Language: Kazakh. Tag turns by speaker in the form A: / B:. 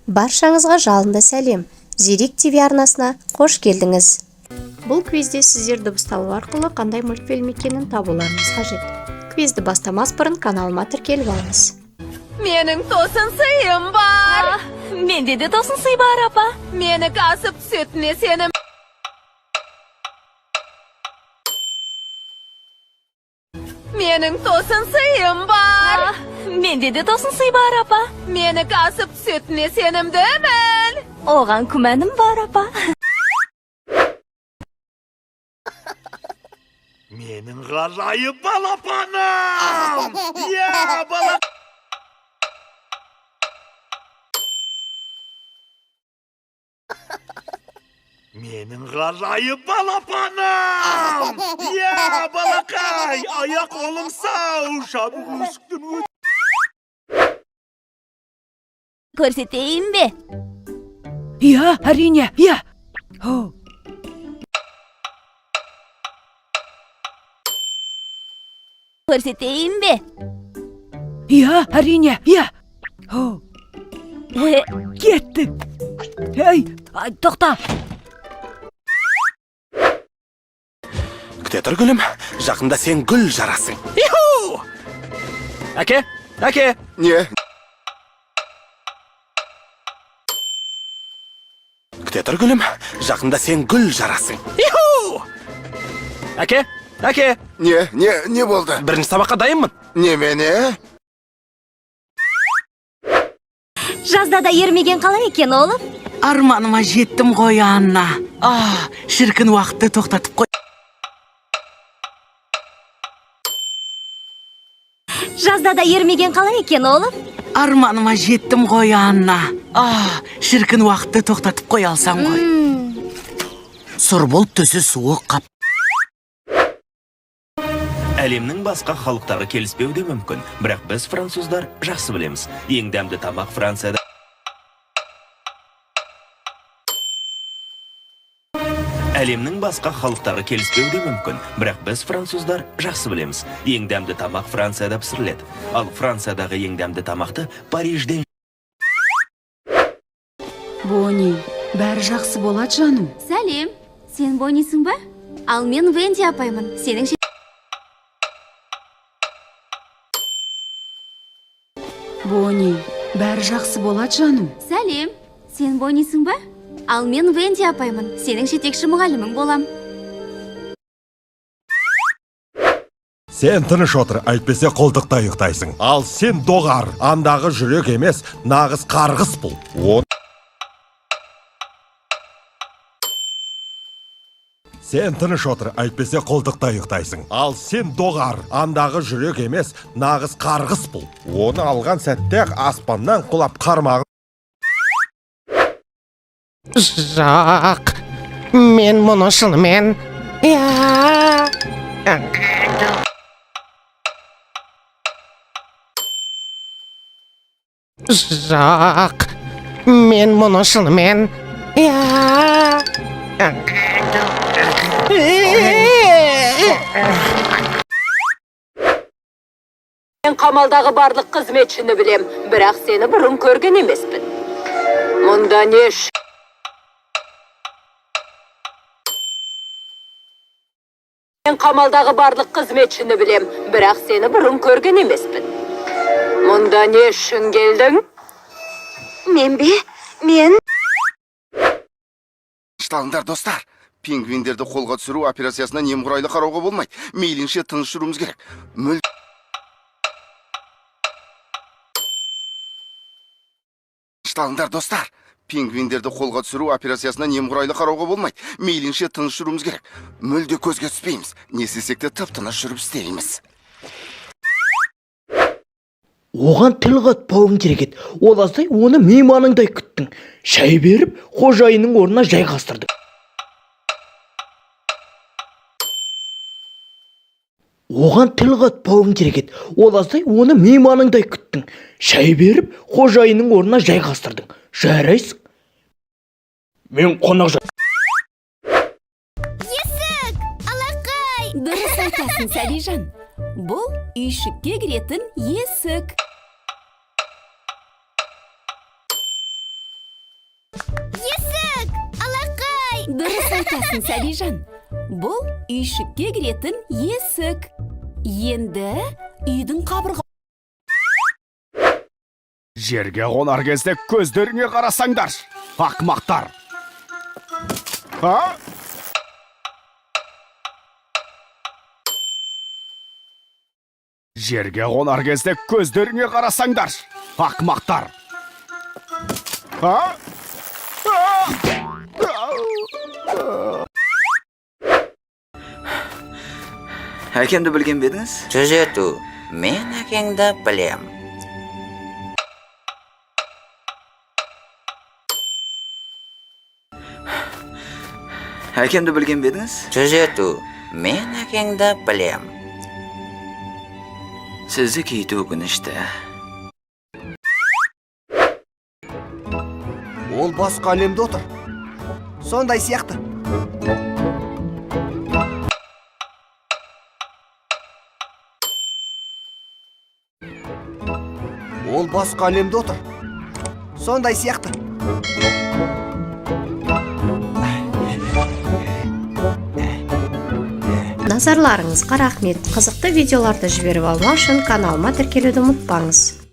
A: Баршаңызға жалынды сәлем! Зерек ТВ арнасына қош келдіңіз! Бұл квизде сіздер дыбысталу арқылы қандай мультфильм екенін табуларыңыз қажет. Квизді бастамас бұрын каналыма тіркеліп алыңыз.
B: Менің тосын сыйым бар.
C: Менде де тосын сый бар, апа.
B: Мені асып түсетіне сенім. Менің тосын сыйым бар.
C: Менде де тосын сый бар, апа.
B: Мені асып түсетіне сенімдімін.
C: Оған күмәнім бар, апа.
D: Менің ғажайып балапаным! Иә, бала. Менің ғажайып балапаным! Иә, балақай, аяқ қолың сау, жабық есіктен өт.
C: Көрсетейін бе?
E: Иә, әрине, иә. О.
C: Көрсетейін бе?
E: Иә, әрине, иә. О. Кеттік. Ей, тоқта.
F: Күте тұр, гүлім, жақында сен гүл жарасың. Иху! Әке, әке!
G: Не?
F: Күте тұр, гүлім, жақында сен гүл жарасың. Иху! Әке, әке!
G: Не, не, не болды?
F: Бірінші сабаққа дайынмын.
G: Немене?
C: Жазда да ермеген қалай екен, Олаф?
H: Арманыма жеттім ғой, Анна. А, шіркін, уақытты тоқтатып қой.
C: Жазда да ермеген қалай екен, Олаф?
H: Арманыма жеттім ғой, Анна. А, шіркін, уақытты тоқтатып қоя алсам ғой. Сұр болып түсі суық қап.
I: Әлемнің басқа халықтары келіспеуі де мүмкін, бірақ біз, француздар, жақсы білеміз. Ең дәмді тамақ Францияда. Әлемнің басқа халықтары келіспеуі де мүмкін, бірақ біз, француздар, жақсы білеміз. Ең дәмді тамақ Францияда пісіріледі. Ал Франциядағы ең дәмді тамақты Парижден
E: Бони, бәрі жақсы болады, жаным.
C: Сәлем. Сен Бонисің ба? Ал мен Венди апаймын. Сенің
E: Бони, бәрі жақсы болады, жаным.
C: Сәлем. Сен Бонисің ба? Ал мен Венди апаймын. Сенің жетекші мұғалімің болам.
J: Сен тыныш отыр, әйтпесе қолтықта ұйықтайсың. Ал сен доғар, андағы жүрек емес, нағыз қарғыс бұл. Сен тыныш отыр, әйтпесе қолтықта ұйықтайсың. Ал сен доғар, андағы жүрек емес, нағыз қарғыс бұл. Оны алған сәтте аспаннан құлап қармағы
K: Жоқ, мен мұны шынымен. Иә. Жоқ, мен мұны шынымен. Иә.
B: Мен қамалдағы барлық қызметшіні білем, бірақ сені бұрын көрген емеспін. Мұнда не Мен қамалдағы барлық қызметшіні білем, бірақ сені бұрын көрген емеспін. Мұнда не үшін келдің?
C: Мен бе? Мен
G: Шталыңдар, достар. Пингвиндерді қолға түсіру операциясына немқұрайлы қарауға болмайды. Мейлінше тыныш жүруіміз керек. Мүл Шталыңдар, достар. Пингвиндерді қолға түсіру операциясына немқұрайлы қарауға болмайды. Мейлінше тыныш жүруіміз керек. Мүлде көзге түспейміз. Не істесек те тып-тыныш жүріп істейміз.
L: Оған тіл қатпауың керек еді. Ол аздай оны мейманыңдай күттің. Шай беріп, қожайынның орнына жайғастырдың. Оған тіл қатпауың керек еді. Ол аздай оны мейманыңдай күттің. Шай беріп, қожайынның орнына жайғастырдың. Жарайсың. Мен қонақ жай.
C: Есік! Алақай! Дұрыс айтасың, Сәбижан. Бұл үйшікке кіретін есік. Дұрыс айтасың, Сәбижан. Бұл үйшікке кіретін есік. Енді үйдің қабырға
F: Жерге қонар кезде көздеріңе қарасаңдар, ақымақтар. А? Жерге қонар кезде көздеріңе қарасаңдар, ақымақтар. А?
H: Әкемді білген бе едіңіз?
M: Түзету. Мен әкеңді білем.
H: Әкемді білген бе едіңіз?
M: Түзету. Мен әкеңді білем.
H: Сізді кейті өкінішті.
F: Ол басқа әлемде отыр.
H: Сондай сияқты.
F: Ол басқа әлемде отыр.
H: Сондай сияқты.
A: Назарларыңызға рахмет. Қызықты видеоларды жіберіп алмау үшін каналыма тіркелуді ұмытпаңыз.